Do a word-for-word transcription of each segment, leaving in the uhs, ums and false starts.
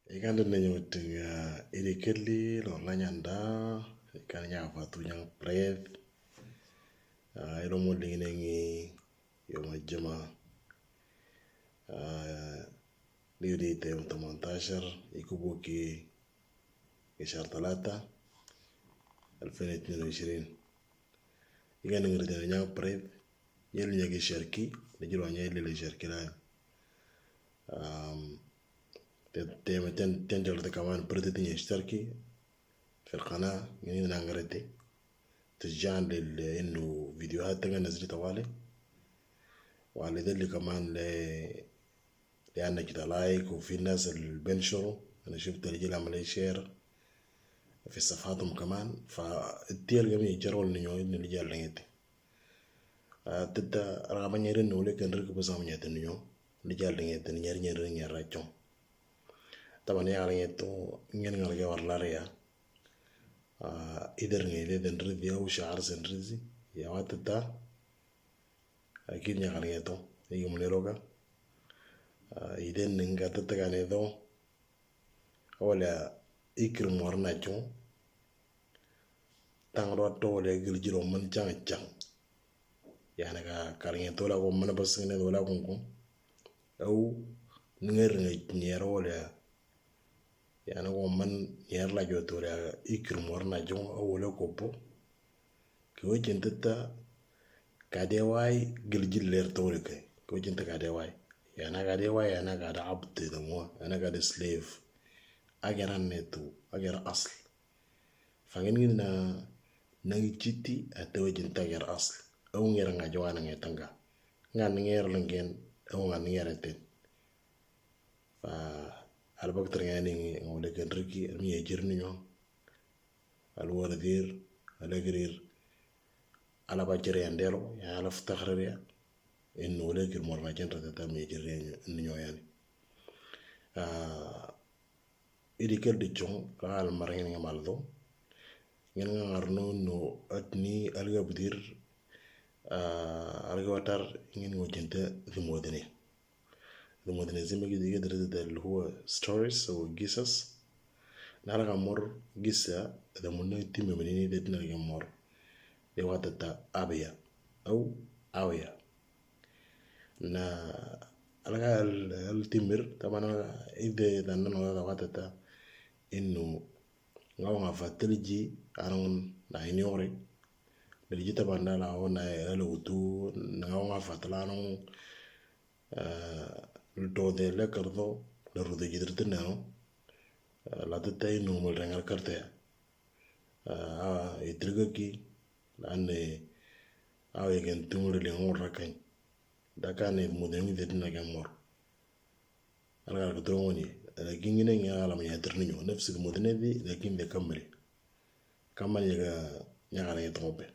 Ikan dun nenyo ting irikelli lo lanyanda ikan nya fatu nyang pret. Ilo mo lingi nengi yo majema. Liu di te tamaantashar ikubuki ishar talata alfin itnin wa ishrin. Ikan ngir tena nyang pret. Nyel nyagi sharki. Najiro nyel le sharki la. Ten ten ten dolar kaman pret tinya ishtarki. في القناة. Ngin nangarete تشجيعا لل إنه فيديوهات تلقى نزلت طوالي. وعلى ذلك كمان ل لأن كده لايك وفي ناس اللي بنشروا. أنا شفت الرجال عمل شير في صفحاتهم كمان. فالتيل قام يجروا لنيو إنه اللي جال لنجتي. Tita raka manyari ni wale kan rika basa manyata ni yo. Ni jal dinga tani nyari nyari nyari rachong. Taban ya kala ngeto ngen ngal ke warlar ya. Ider ngai de den ridi au shahar sen ridi ya watata. Akid nya kala ngeto igi muneroka. Iden ninga tata kane do. Wala ikir mor na chong. Tang ro to wala gil jiro man chang chang. Yani ka kar nge tola ko man bas nge dola kun kun. Au nger nge nyer wala. Yani ko man nyer la jo tola ikir mor na chong au wala kopo. Ke wajin tata kade wai gil jil ler tola ke. Ke wajin tata kade wai. Yani kade wai yani kade abd da mo yani kade slave. Agar an netu agar asl. Fangin ngin na nangi chiti ate wajin tagar asl. Au ngera nga jawana nge tanga. Ngan ngera lengen au ngan ngera ten. Fa albaktar ngani ngole kendriki ami yajir ni nyo. Alwaradir alagrir. Ala bajir yandelo ya ala ftakrir ya. Inno wala kir mor ma jenta tata mi yajir ni nyo yani. Irikel di chong ka al mar ngin nge maldo. Ngin ngar no no atni alga budir. Alga watar ngin ngo jenta zumodene. Zumodene zimba gidi gidi rida del huwa stories au gisas. Nala ka mor gisa da munna timi menini de tina ka mor. De watata abiya au awiya. Na alga al timir taban ide dan no da watata. Inno ngau nga fatilji anong na iniore. Liji taban da la ho na elo utu ngau nga fatla anong. Lto de le kardo le rudo jidrtin nano. La tata inno mal rengar kartea. Itrigaki lane awe gen tumur le ngor rakan. Dakane mudeng de tina kan mor. Alga ka trongo ni. Lakin ngine ngi ala manya terninyo nafsi mudene di lakin de kamri. Kamri nyaga nyaga na yetong pe.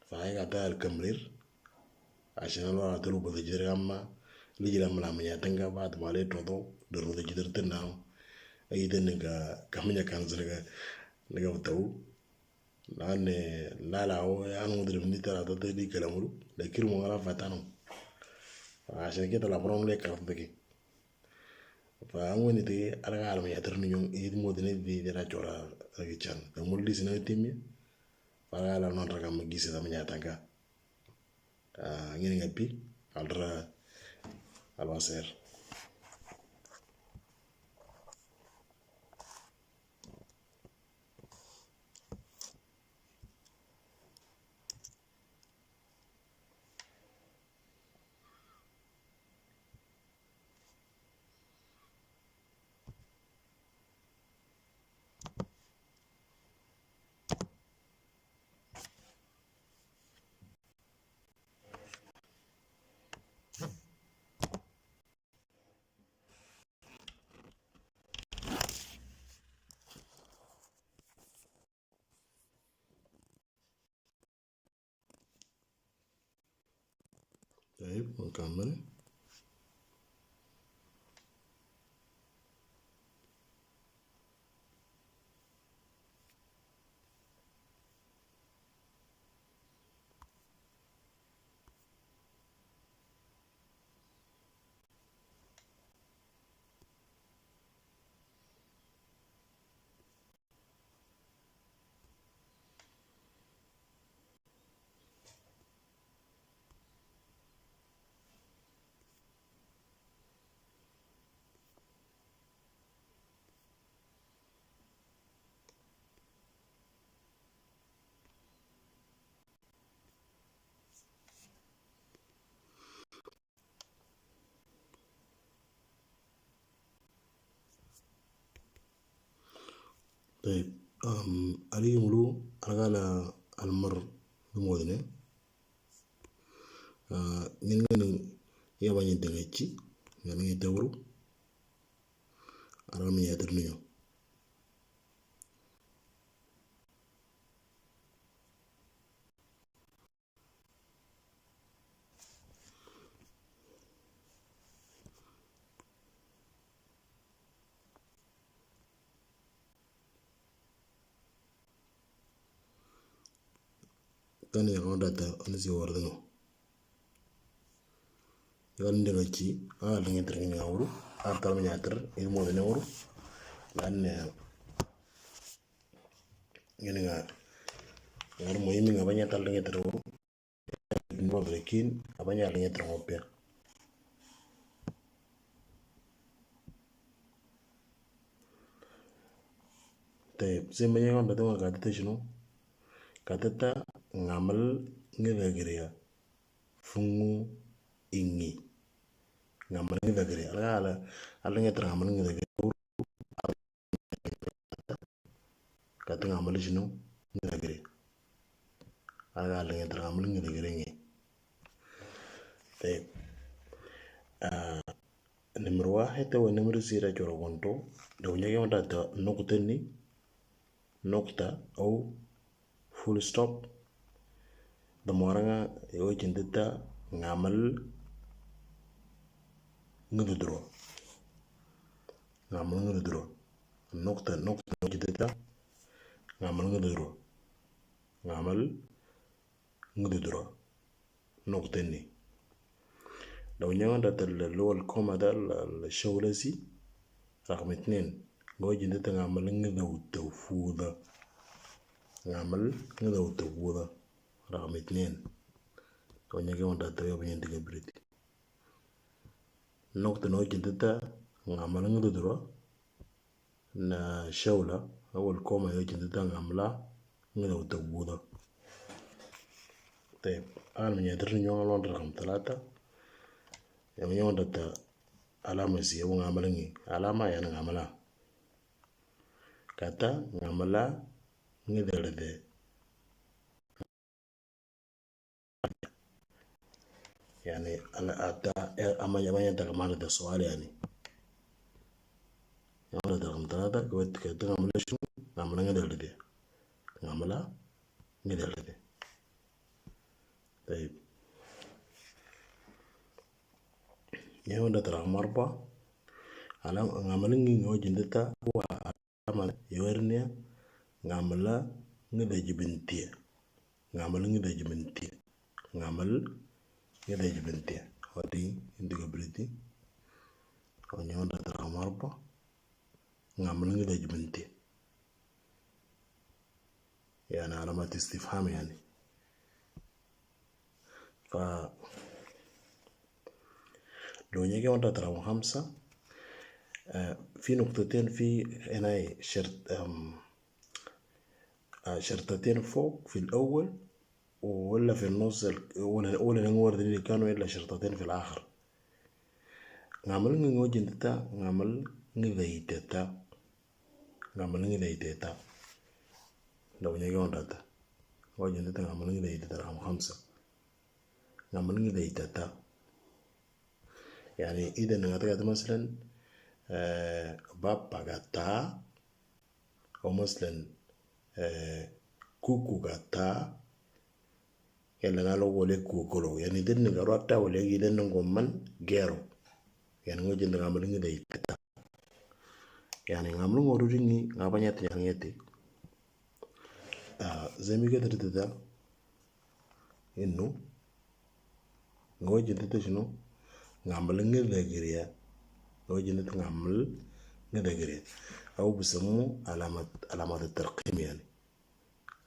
Fa ay kata al kamrir. Ashan alwa tulu bada jere amma liji la mala manya tenga baad male todo de rudo jidrtin nano. Ay den nga kamanya kan zerga nga tau. Lane lala o anu mudri mini tara tata di kalamuru. Lakir mo ngala fatano. Ashan kita la prom le kartaki. Fa angoni te alga alma yatar ni nyong id modene di de la chora agi chan. Da muldi sina timi. Fa ala non raga magisi da manya tanga. Ngini ngapi alra alwaser. طيب، نكمل. Aligi mulu alga la almar dumodine. Ngin ngin ya banyi dengachi. Ngin ngin tawru. Aram ya terniyo. Kan ya kau data, ini si wardengo. Yakan dengachi, ah, lengi terkini ngawru, ah, tal menyater, ilmu dene wru. Dan, eh, ini nga, ngar mo imi nga banyak tal lengi terwru. Nwa brekin, abanya lengi terwru pia. Tayib, zai ma yakan data nga katata shinu? Katata ngamal ngidagriya. Fungu ingi. Ngamal ngidagriya. Ala, ala, ala ngetra ngamal ngidagriya. Kata ngamal shinu? Ngidagriya. Ala, ala ngetra ngamal ngidagriya ngi. Tayib. Ah, nimir wahid wa nimir zira choro konto. Daw nyagi wanda ta nukta ni. Nukta au full stop. Da moranga yo jindita ngamal ngududro. Ngamal ngududro. Nukta, nukta yo jindita ngamal ngududro. Ngamal ngududro. Nukta ni. Daw nyanga data اللي هو الكوما ده، الشولة سي رقم اتنين. Ngo jindita ngamal ngududro fuda. Ngamal ngududro fuda. رقم اتنين. Daw nyanga data yo banyi diga briti. Nukta no jindita ngamal ngududro. Na shawla, awal koma yo jindita ngamla, ngida uta buda. Tayib, al min yadir ni nyong alon rakam talata. Yang nyong data alama si, awu ngamal ngi. Alama yani ngamla. Kata ngamla ngida lede. Yani, ala ata, eh, amanya, amanya ta kamar da sual yani. Amanya ta kamar da, kawai ta, ta ngamla shinu, ngamla ngida lede. Ngamla ngida lede. Tayib. Yawan da tara marba. Ala ngamla ngi ngo jindita wa alama yawarnia ngamla ngida jibintia. Ngamla ngida jibintia. Ngamla ngida jibintia. Wadi indigo briti. Yawan da tara marba. Ngamla ngida jibintia. Yani alamat istifham yani. Fa, lo nyege wanda tara wa khamsa, eh, fi nuktatin fi, hina, shart, em, eh, shartatin fok fi al-awwal, wala fi al-nuss, wala, wala nangwar dini kanu illa shartatin fi al-akhir. Ngamal ngi ngo jindita, ngamal ngi zaitata. Ngamal ngi zaitata. Daw nyege wanda ta. Ngo jindita ngamal ngi zaitata, rakam khamsa. Ngamal ngi zaitata. Yani, idan nga ta gata, masalan, eh, baba gata, au masalan, eh, kuku gata, yalla na lo wole kuku lo. Yani, den nga rota wole gi den ngo man gero. Yani, ngo jindita ngamal ngi zaitata. Yani, ngamal ngo ruri ngi, nga banyati, nyati. Ah, zai mi gata dita. Innu, ngo jindita shinu? Ngamal ngida giriya. Ngo jindita ngamal ngida giriya. Au bisamu alamat, alamat tarqim yani.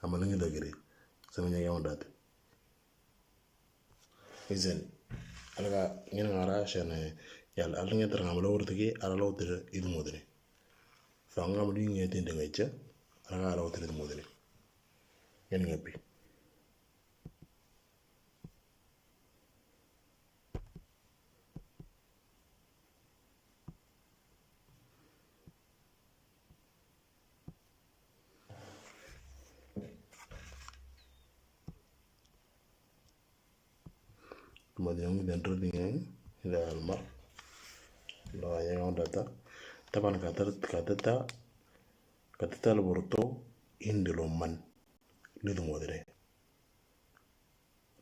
Ngamal ngida giriya. Zai ma nyege wanda ta. Izan, alga ngin ngara shan, eh, yalla, alga ngin tara ngamla wurtiki, ala lo tara idmudni. Fa ngamal ngi ngin tara ngacha, alga ala lo tara idmudni. Ngin ngapi. Madiyong dentro dengan ila alma. Lo ayang data. Tapan kata kata ta kata ta laborto indiloman. Lidu modre.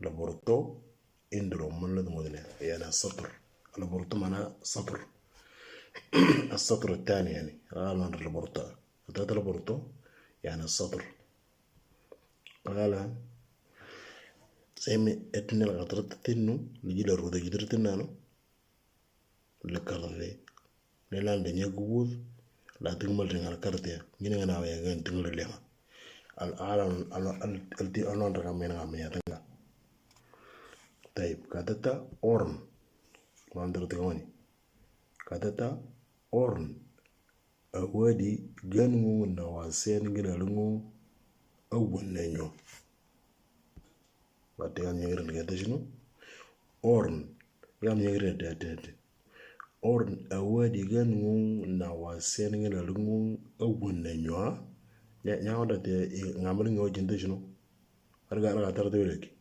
Laborto indiloman lidu modre. Yani satur. Laborto mana satur. Asatur tani yani. Alan laborto. Kata ta laborto yani satur. Qala semi etnel qatrata tinnu ligi la ruda jidra tinnano le karde le lan de nyagu wud la tingmal de ngal karde ngine ngana wa yagan tingal le al alan al al ti alan raga men ngam ya tanga. Tayib, katata orn mandar tingoni katata orn. Awadi gan ngu na wasen gina lungu awan na nyo. Bate gam nyagir ni kata shinu. Orn gam nyagir ni kata kata. Orn awadi gan ngu na wasen gina lungu awan na nyo. Nya nya wada te ngamal ngi wajin te shinu. Arga arga tar te wala ki.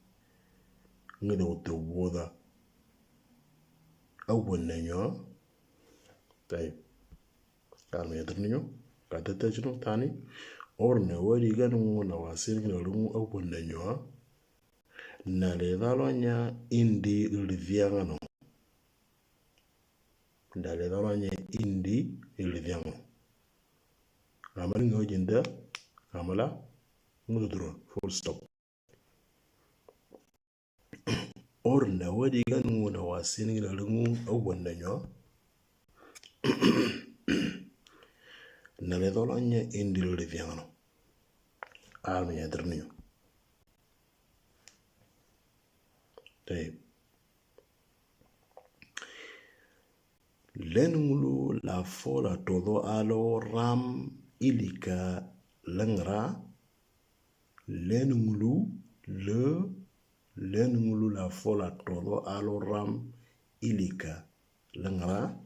Ngi da wata woda awan na nyo. Tayib. Kami ya terniño kata ta shinu tani. Orne wadi ganu na wasil gina lungu awan na nyo. Na le dalo nya indi ildiangano. Na le dalo nya indi ildiangano. Amala ngi jinda amala ngududro full stop. Orna wadi ganu na wasin gina lungu awan na nyo. Na le dalo nya indi ildiangano. Almi ya terniño. Tayib. Len ngulu la fola todo alo ram ilika lengra. Len ngulu le len ngulu la fola todo alo ram ilika lengra.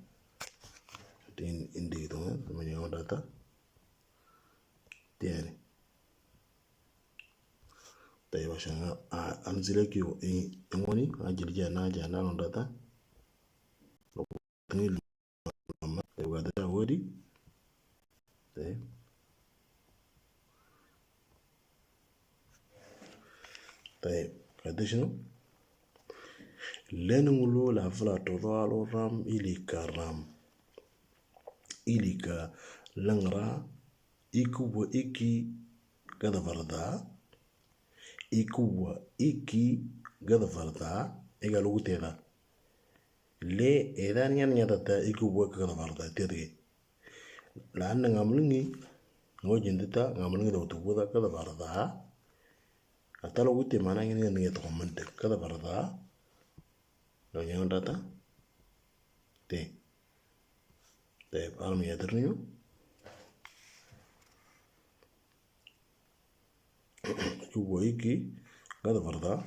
Din indi gitu kan, menyo data. Tiani. Tayib, ashan amzila kiyo ingoni ajil jana jana londata. Tayib, kata ta wadi. Tayib. Tayib, kata shinu. Len ngulu la fala todo alo ram ilika ram. Ilika lengra. Ikuwa iki gada varda. Ikuwa iki gada varda. Ega lugu teda. Le eda nian nyata ta ikuwa iki gada varda. Tedge. La anda ngamlingi. Ngo jindita ngamlingi da utuwa da gada varda. Ata lugu te mana ngini ngini to komante gada varda. Lo nyang data. Te. Te alam ya terniño. Cuba iki gada varda.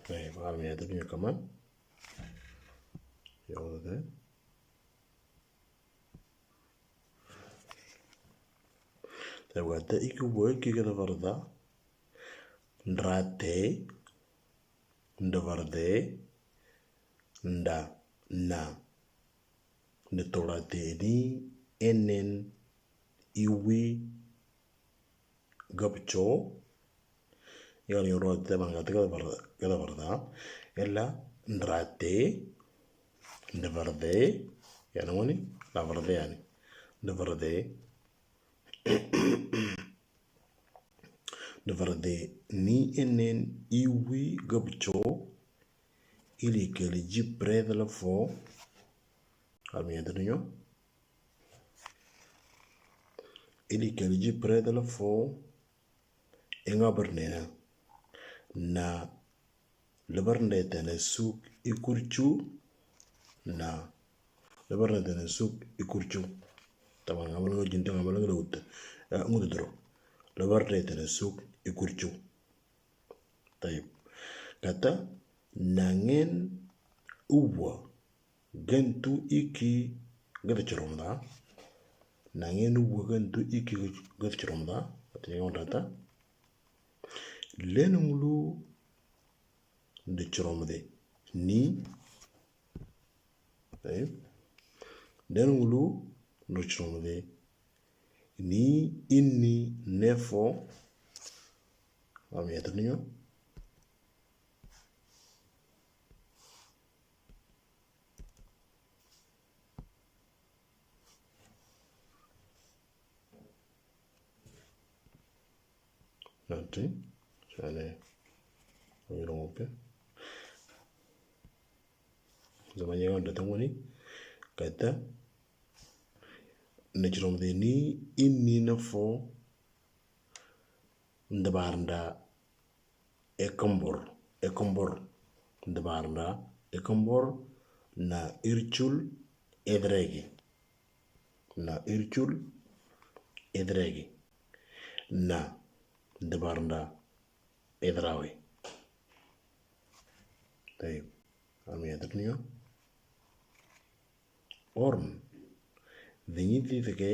Tayib, alam ya terniño kaman. Ya udah. Tayib, kata ikuwa iki gada varda. Ndrate. Ndavarde. Nda na. Nda torate ni enen iwi gapcho. Yoni rote bangate gada varda. Ela ndrate. Ndavarde. Yani wani lavarde yani. Ndavarde. Ndavarde ni enen iwi gapcho. Ili kali ji predla fo. Ami adriño. Ili kali ji predla fo. Enga barnena. Na Lebar ndai tene suk ikurchu na. Lebar ndai tene suk ikurchu. Taban ngamal ngo jinta ngamal ngo dawut. Ngudu dro. Lebar ndai tene suk ikurchu. Tayib. Kata nangen uwa. Gentu iki gada choromda. Nang'e ni wuoke ntu iki geth chrom da. Ati nge wanda ta. Len ngulu de chrom de. Ni. Eh? Len ngulu de chrom de. Ni ini nefo. Ami atanyo. Nanti, sana, ngirong oke. Zaman yang ada tunggu ni, kata, na chrom de ni ini nefo, ndabarnda, ekambor, ekambor, ndabarnda, ekambor, na irchul, edregi. Na irchul, edregi. Na ndabarnda, edrawe. Tayib. Ami atatniyo. Orn. Dinyi di teke.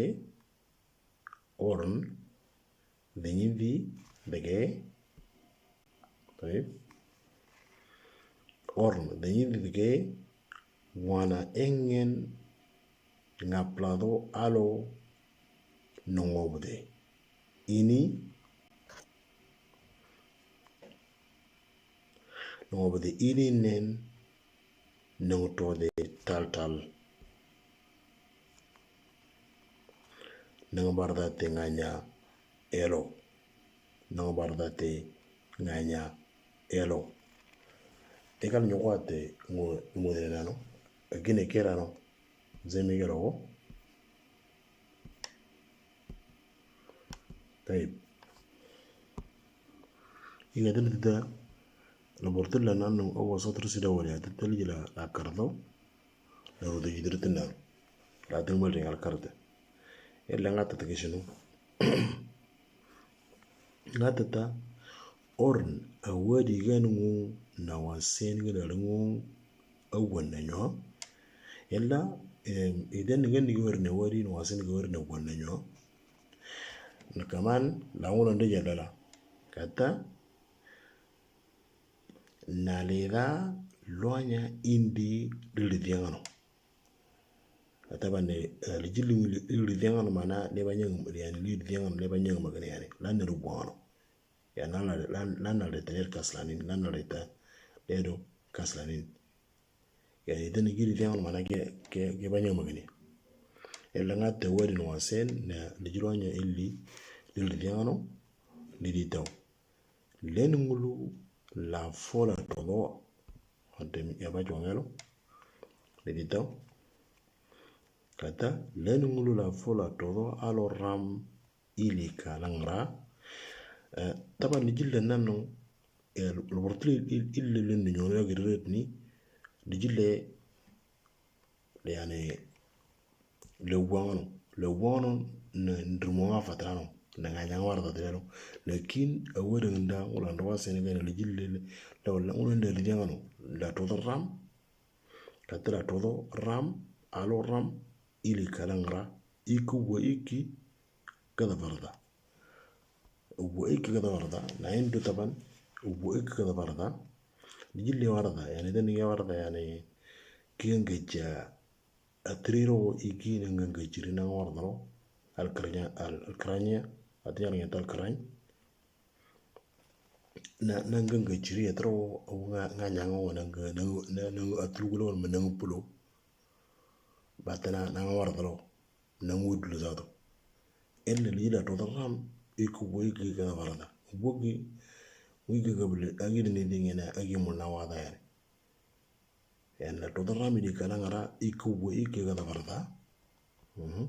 Orn. Dinyi di teke. Tayib. Orn. Dinyi di teke. Wana engen ngaplado alo nongobde. Ini nongobde ini nen nongtode tal tal. Nongbarda te nganya elo. Nongbarda te nganya elo. Ekal nyokwa te ngo, ngo de nano. Gine kera no. Zemi kero. Tayib. Iga dina tita. Labortul la nanu awa satr sida wala tita liji la kardo. La rudu jidritina. La tingmal ringal karde. Ella ngata ta kishinu. Ngata ta. Orn awadi gan ngu na wasen gan ngu awan na nyo. Ella, em, idan gan ni gawar na wadi na wasen gawar na wan na nyo. Na kaman la wala nda jadala. Kata na leda loanya indi lili diangano. Kata bane, eh, liji lili diangano mana leba nyang, yani lili diangano leba nyang magani yani. Lan rubuano. Ya nana, lan, nana leta ler kaslanin, nana leta ledo kaslanin. Yani dani gili diangano mana ke, ke, ke banyang magani. Ella ngata wadi no wasen, na liji loanya illi, lili diangano, lili tau. Len ngulu la fola todo. Ante mi eba jongelo. Lili tau. Kata, len ngulu la fola todo, alo ram ili kalangra. Eh, taban ni jille nanu, eh, labortul il, il, il, il, ni nyona gret ni, ni jille, yani, le wano, le wano, na ndrumo nga fatrano, na nga nyang warda treno, lakin, awere nda, wala ndo wasen ga, ni jille, le, le, wala, wala, le, le, le, la todo ram, kata la todo ram, alo ram, ili kalangra, iku wa iki, kada farda. Wa iki kada farda, na indu taban, wa iki kada farda. Jille warda, yani dani ya warda, yani, kiyan gaja, atriro iki nang gaja chiri nang warda lo. Al karanya, al, al karanya, ati yang nyata al karanya. Na, nang gaja chiri atro, nga, nga nyango, nang, nang, nang, nang atlugulo, nang pulo. Batana, nang warda lo. Nang wudlu zato. Ella lila to ram, iku boiki kada farda. Boiki, wiki gable, agi ni dingena, agi mulna wada yani. Ella to ram idi kana ngara, iku boiki kada farda. Mhm.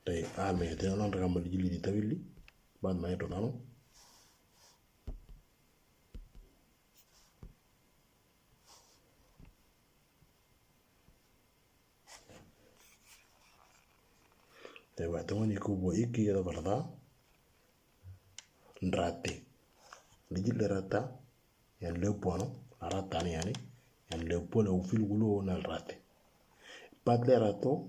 Tay, alme, te non ragam jili di tawili. Bad ma yeto tano. Te ba tongoni kubo iki kada farda. Ndrati. Liji le rata. Yan le pono. Rata ni yani. Yan le pono ufil gulo na rati. Pat le rato.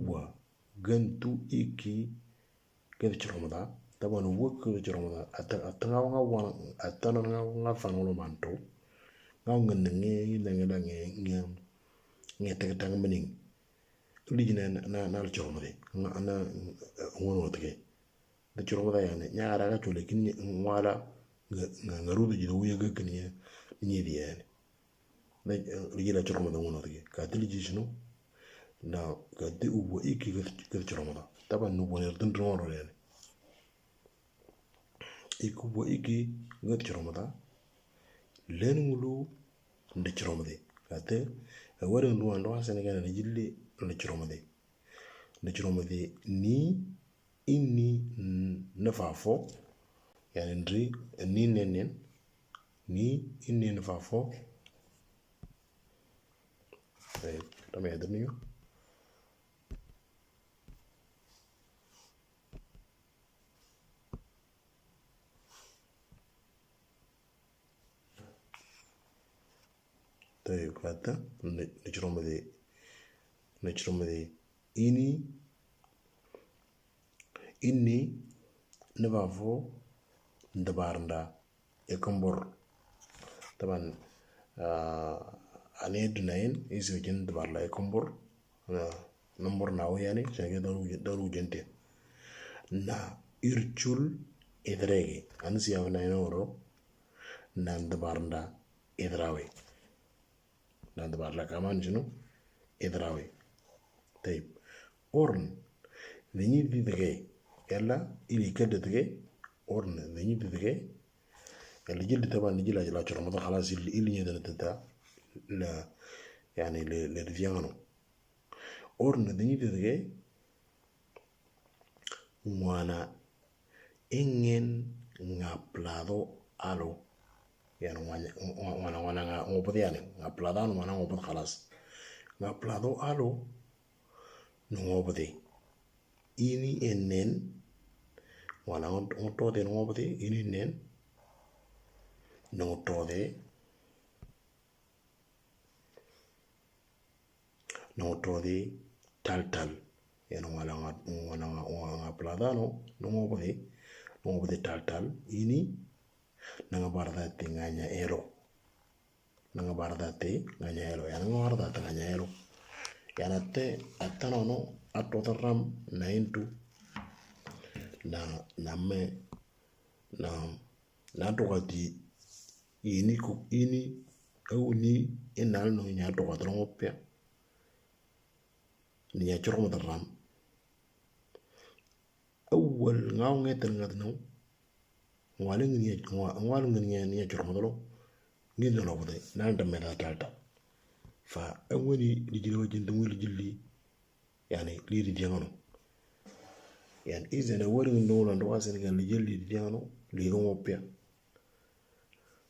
Uwa, gën tu iki gëth cïromda. Taban uwa gëth cïromda. Ata, ata nga nga wan, ata na nga nga fan wala manto. Nga ngën nge, nge, nge, nge, nge tek tang mening. Liji na, na, na cïromde. Nga, na, eh, wono tege. Da cïromda yani. Nya ara ga chole kin wala nga, nga, nga rudu jido uya ga kin ya. Ni di yani. Na, eh, liji la cïromda wono tege. Ka ti liji shino. Na, ka ti uwa iki gëth, gëth cïromda. Taban nu wani rdin ron ro yani. Iki uwa iki gëth cïromda. Len ngulu nda cïromde. Ka ti, eh, wari ndu ando asene gana na jilli nda cïromde. Nda cïromde ni ini n-, nafafo. Yani ndri ni nenen. Ni ini nafafo. Eh, tama ya damiyo. Tayib, kata, na cïromde, na cïromde ini, ini, nafafo, ndabarnda, ekombor. Taban, ah, ane dunayin, isi ujin ndabarla ekombor. Ah, nombor na uyani, shage daru, daru ujente. Na irchul idrege. Ansi avna inoro. Na ndabarnda idrawe. Na ndabarla kaman shinu? Idrawe. Tayib. Orn. Dini didge. Yalla, ili kedetge. Orn. Dini didge. Yalla, jildi taban, jila, jila, cïromda khalas, ili, ili nyedana tata. La, yani, le, le, diangano. Orn dini didge, ngwana engen nga plado alo. Yani ngwana, ngwana, ngwana nga ngobde yani. Nga plado alo ngwana ngobde khalas. Nga plado alo nungobde. Ini enen, ngwana ngotode nungobde, ini enen, nungotode. Nungotode tal tal. Yani ngwana nga, ngwana nga, ngwana nga plado alo, nungobde, nungobde tal tal. Ini, nanga barda te nganya elo. Nanga barda te nganya elo. Yani nanga barda te nganya elo. Yani ate, atanono, atotaram, na intu. Na, na me, na, na tokati, ini ku, ini, au ni, inal no nya tokati ngopia. Ni nya cïromda ram. Awal ngau ngetel ngat no. Ngwale ngin ya, ngwa-, ngwale ngin ya, ni ya cïromda lo. Ngin no lo bude. Nan da meda talta. Fa, angwani, li jili wajin dungu li jili. Yani, li di diangano. Yani, izene wari ndo la ndo asene kan li jili li diangano, li ngopia.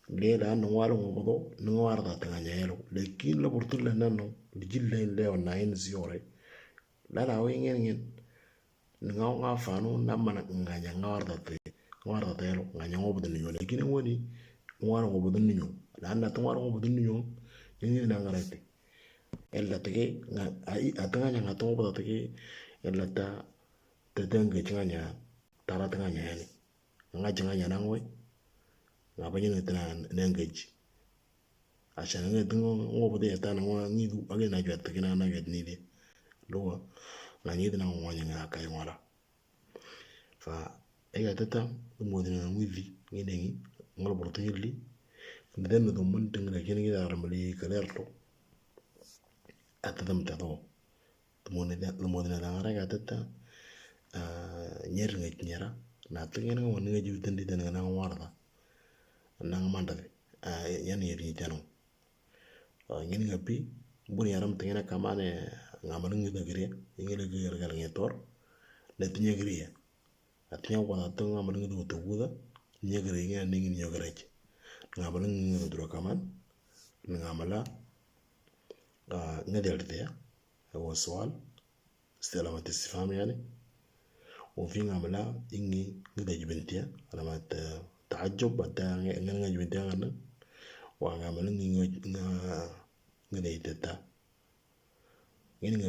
Lela no wala ngobdo, no wala da tanga nyelo. Lakin la burtul la nano, li jili la leo na in siore. Lala awi ngin ngin. Nga nga fanu na mana nga nya nga warda te. Nga warda te lo nga nya ngo budin yo. Lakini woni nga ngo budin yo. La na tu nga ngo budin yo. Ni na nga rete. Ella tege nga ai atanga nya nga to budin tege. Ella ta te denge nga nya tara tanga nya yani. Nga nga nya na ngwe. Nga pa ni na tena nenge ji. Ashan nga tu ngo budin ya ta na ngwa ngi du age na jwa tege na na jwa ni de. Lo nga ni de na ngwa nya nga kai ngwala. Fa ega tata mo de na ngwi di ngi de ngi ngol borto ngi li. Nde no do mon teng na kini ngi da ramali kalerto. Atata mta do. Mo ne da mo de na da ngara ga tata. Nyer ngi nyera na teng ngi ngi wani ngi ju tendi den ngi na ngwarda. Na ngmanda de. Yan ngi ni tano. Ngini ngapi buni aram tengena kamane ngamal ngi dagri. Ngi le gir gal ngi tor. Le tinya gri ya. Atinya wala to ngamal ngi do to guda. Nya gri ngi ani ngi nyo gri. Ngamal ngi do dro kaman. Ngamala ngi del te ya. Wa sual. Stela ma tistifham yani. Wa fi ngamala ingi ngi da jibintiya. Alamat taajjub ata ngi ngi jibintiya ngana. Wa ngamala ngi ngi ngi da itata. Ngini nga